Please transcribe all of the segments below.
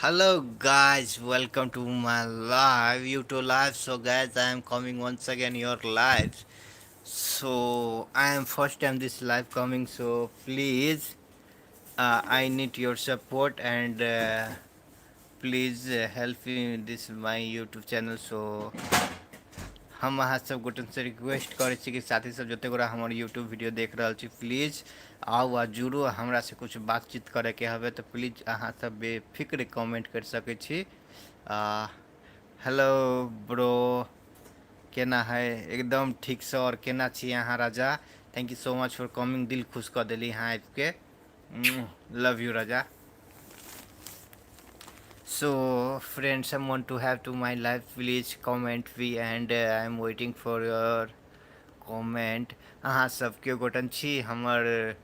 Hello guys, welcome to my live YouTube live. So guys, I am coming once again your live. So I am first time this live coming. So please, I need your support and please help me in this my YouTube channel. So हम अहाँ सब गोटन से request करै छी कि साथी सब जते गोरा हमर यूट्यूब वीडियो देख रहल छी, प्लीज आउ आ जुड़ू आ हमरा से कुछ बातचीत करैके हवे तऽ प्लीज अहाँ सब बेफिक्र कमेंट कर सकै छी। आ हेलो ब्रो, केना है? एकदम ठीक से। और केना छी अहाँ राजा? Thank you so much for coming. दिल खुश कऽ देली अहाँ आबिके। Love you Raja. So friends, someone to have to my life, please comment me and I am waiting for your comment. अहाँ सब केओ गोटन छी हमर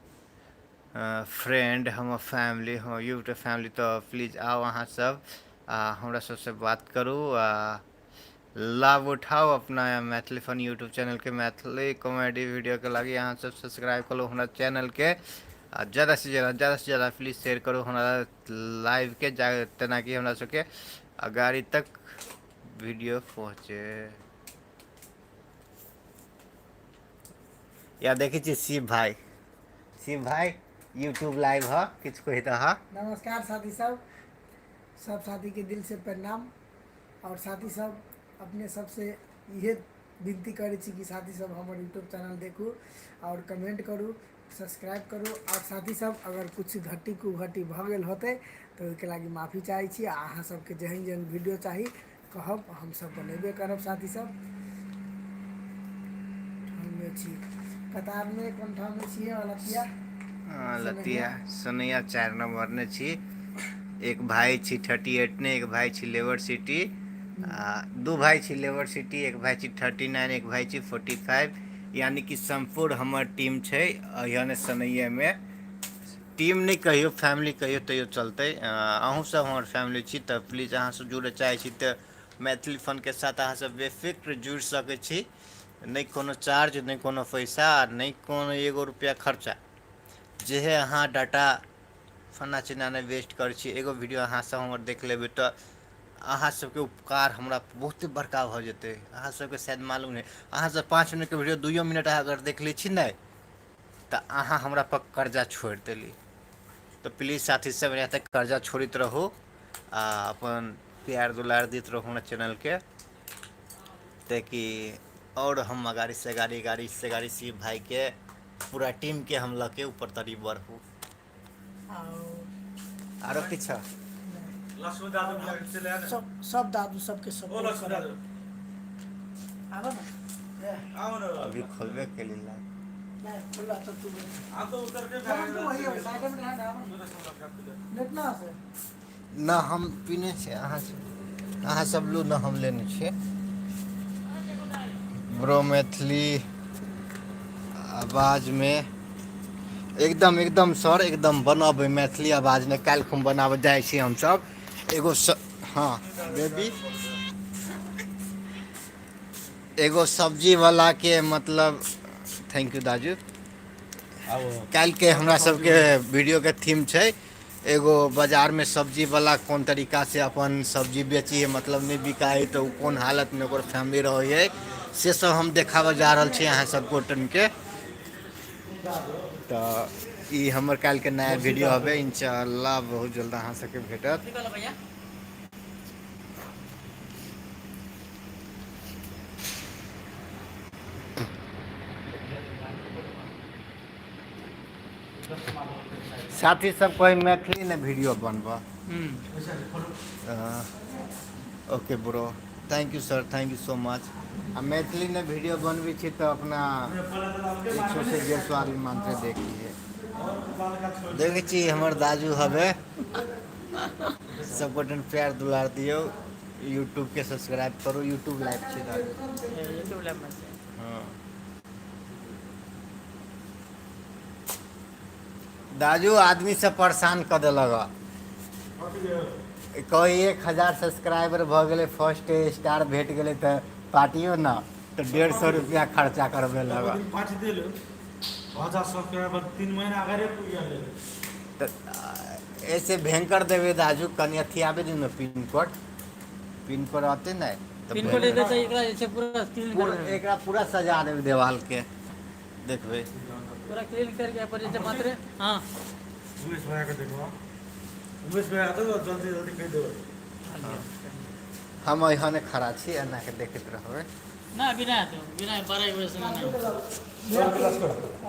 फ्रेंड, हमर फैमिली, हमर यूट्यूब फैमिली, तऽ प्लीज आउ अहाँ सब आ हमरा सबसँ बात करू आ लाभ उठाउ अपना मैथिली फन यूट्यूब चैनलके मैथिली कॉमेडी वीडियोके लागि अहाँ सब सब्सक्राइब करू हमरा चैनलके आ ज़्यादासँ ज़्यादा ज़्यादासँ ज़्यादा प्लीज शेयर करू हमरा लाइवके, जा तेनाकि हमरा सबके अगाड़ी तक वीडियो पहुँचे। या देखै छी शिव भाई, शिव भाई यूट्यूब लाइव ह, किछु कहि दह। नमस्कार साथी सब, सब साथी के दिल से प्रणाम। और साथी सब अपने सबसे इहे विनती करै छी कि साथी सब हमर यूट्यूब चैनल देखू और कमेंट करू, सब्सक्राइब करू। और साथी सब अगर कुछ घटी कुघटी भऽ गेल होतै तऽ ओहिके लागि माफी चाहै छी। आ अहाँ सबके जेहन जेहन वीडियो चाही कहब, हमसब बनेबे करब। साथी सब ठाममे छी, कतारमे कोन ठाममे छियै? लतिया। लतिया सोनैया 4 नंबर ने छी। एक भाई छी 38 ने, एक भाई छी लेबर सिटी, आ दू भाई छी लेबर सिटी, एक भाई छी 39, एक भाई छी 45, यानी कि सम्पूर्ण हमर टीम छै यानी सनैयामे। टीम नहि कहियौ, फैमिली कहियौ तैयो चलतै। अहूँ सब हमर फैमिली छी, तऽ प्लीज अहाँ सब जुड़ऽ चाहै छी तऽ मैथिली फनके साथ अहाँ सब बेफिक्र जुड़ि सकै छी। नहि कोनो चार्ज, नहि कोनो पैसा, नहि कोनो एगो रुपैआ खर्चा। जेहे अहाँ डाटा फन्ना चिन्ना नहि वेस्ट करै छी, एगो वीडियो अहाँ सब हमर देख लेबै तऽ अहाँ सबके उपकार हमरा बहुते बड़का भऽ जेतै। अहाँ सबके शायद मालूम नहि, अहाँ सब 5 मिनटके वीडियो 2 मिनट अहाँ अगर देख लै छी ने तऽ अहाँ हमरा पर कर्जा छोड़ि देली। तऽ प्लीज साथी सब एनाहिते कर्जा छोड़ैत रहू आ अपन प्यार दुलार दैत रहू हमरा चैनलके, ताकि आओर हम अगाड़ीसँ अगाड़ी, अगाड़ीसँ अगाड़ी शिव भाइके पूरा टीमके हम लऽ के ऊपर तरी बढ़ू। आरो किछु? लक्ष्मण दादू सब सब दादू सबके सपोर्ट करब। आबो ना, अभी खोलबे केली ला। नहीं खुला तो तू तो वही है, साइड में रहना। नेट ना से ना हम पीने छियै, अहाँ अहाँ सब लू ना, हम लेने छियै। ब्रो मैथिली आवाजमे एकदम एकदम सर, एकदम बनबै मैथिली आवाजमे। काल्हि खूब बनाबऽ जाइ छी हमसब एगो स, हँ बेबी, एगो सब्जीवला के मतलब। Thank you दाजू। काल्हिके हमरा सबके वीडियोके थीम छै एगो बाजारमे सब्जीवला कोन तरीकासँ अपन सब्जी बेची है, मतलब नहि बिकाइ तऽ ओ कोन हालतमे ओकर फैमिली रहै हइ, से सब हम देखाबऽ जा रहल छी अहाँ सब गोटनके। तऽ ई हमर काल्हिके नया वीडियो हबे, इंशाअल्लाह बहुत जल्द अहाँ सबके भेटत। साथी सब कोई मैथिली ने वीडियो बनबऽ। Okay bro, thank you sir, thank you so much. आ मैथिली ने वीडियो बनबै छी तऽ अपना 100 से 150 आदमी मानते देखिए। देखै छी हमर दाजू हवे, सब गोटन प्यार दुलार दियौ, यूट्यूब के सब्सक्राइब करू। यूट्यूब लाइव छै दाजू। यूट्यूब लाइव में छै। हँ दाजू, आदमी सब परेशान कऽ देलक। कही 1000 सब्सक्राइबर भऽ गेलै, फर्स्ट स्टार भेट गेलै तऽ पार्टियो न तऽ 150 रुपया खर्चा करबे लग। पार्टी देलु 1000 सब्सक्राइबर 3 महीना अगाडि पुगिहाल्यो। तऽ ऐसे भयंकर देबै तऽ आजू कनि अथी आबे दियौ ने पिन कोड। पिन कोड औते ने तऽ पिन कोड एतै तऽ एकरा जे छै पूरा क्लीन पूरा कर देबै। एकरा पूरा सजा देबै देवाल के, देखबै। पूरा क्लीन करके एहि पर जे छै मात्र, हँ। उमेश भैया के देखो, उमेश भैया आते तो जल्दी जल्दी कहि देबै। हम एहने खड़ा छी, एना के देखैत रहबै। ना, बिना हेतै, बिना 12 1 बजे से नहि। चल क्लास कर।